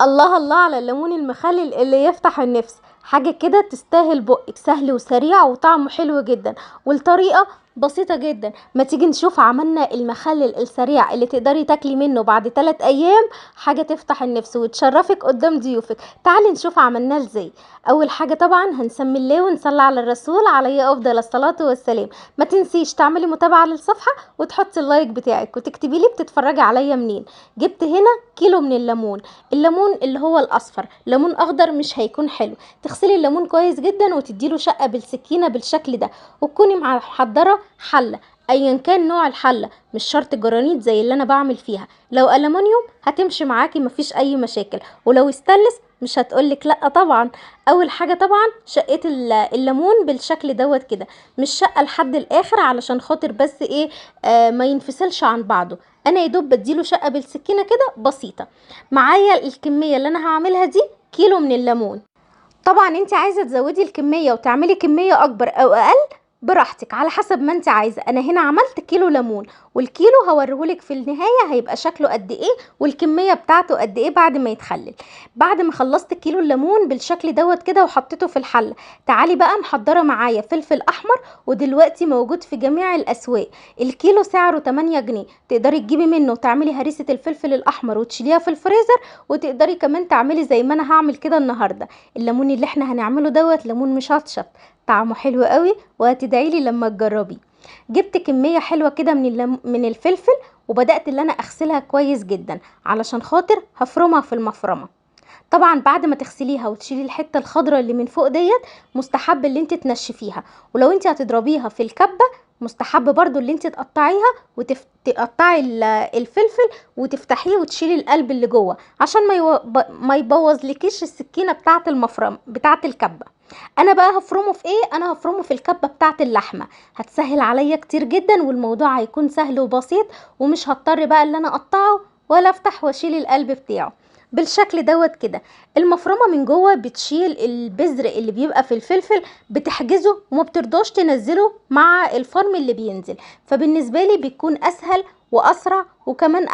الله الله على الليمون المخلل اللي يفتح النفس، حاجة كده تستاهل بقك، سهل وسريع وطعمه حلو جدا والطريقة بسيطة جدا. ما تيجي نشوف عملنا المخلل السريع اللي تقدري تاكلي منه بعد 3 ايام، حاجة تفتح النفس وتشرفك قدام ضيوفك. تعالي نشوف عملناه ازاي. اول حاجة طبعا هنسمي الله ونصلي على الرسول عليه افضل الصلاة والسلام. ما تنسيش تعملي متابعة للصفحة وتحطي ال like بتاعك وتكتبي لي بتتفرجي عليا منين. جبت هنا كيلو من الليمون، الليمون اللي هو الاصفر، ليمون اخضر مش هيكون حلو. تغسلي الليمون كويس جدا وتديله شقة بالسكينة بالشكل ده، وتكوني محضرة حلة ايا كان نوع الحلة، مش شرط جرانيت زي اللي انا بعمل فيها، لو ألمونيوم هتمشي معاكي مفيش اي مشاكل، ولو استانلس مش هتقولك لا طبعا. اول حاجة طبعا شقيت الليمون بالشكل دوت كده، مش شقة لحد الاخر علشان خاطر بس ايه ما ينفصلش عن بعضه، انا يدوب بديله شقة بالسكينة كده بسيطة. معايا الكمية اللي انا هعملها دي كيلو من الليمون. طبعا انت عايزة تزودي الكمية وتعملي كمية اكبر او اقل براحتك على حسب ما انت عايزة. انا هنا عملت كيلو ليمون، والكيلو هوريهولك في النهاية هيبقى شكله قد ايه والكمية بتاعته قد ايه بعد ما يتخلل. بعد ما خلصت كيلو الليمون بالشكل دوت كده وحطيته في الحلة، تعالي بقى محضرة معايا فلفل احمر، ودلوقتي موجود في جميع الاسواق. الكيلو سعره 8 جنيه، تقدري تجيبي منه وتعملي هريسة الفلفل الاحمر وتشيليها في الفريزر، وتقدري كمان تعملي زي ما انا هعمل كده النهاردة. الليمون اللي احنا هنعمله دوت ليمون مشطشط، طعمه حلو قوي وهتدعيلي لما تجربيه. جبت كمية حلوة كده من الفلفل وبدأت اللي انا اغسلها كويس جدا علشان خاطر هفرمها في المفرمة. طبعا بعد ما تغسليها وتشيلي الحتة الخضراء اللي من فوق ديت مستحب اللي انت تنشفيها، ولو انت هتضربيها في الكبة مستحب برضو اللي انت تقطعيها تقطعي الفلفل وتفتحيه وتشيلي القلب اللي جوه عشان ما يبوظ لكيش السكينة بتاعة المفرمة بتاعة الكبة. انا بقى هفرمه في ايه؟ انا هفرمه في الكبة بتاعة اللحمة، هتسهل عليا كتير جدا والموضوع هيكون سهل وبسيط، ومش هضطر بقى اللي انا اقطعه ولا افتح واشيل القلب بتاعه بالشكل دوت كده. المفرمة من جوه بتشيل البذر اللي بيبقى في الفلفل، بتحجزه وما بترضاش تنزله مع الفرم اللي بينزل، فبالنسبة لي بيكون اسهل واسرع وكمان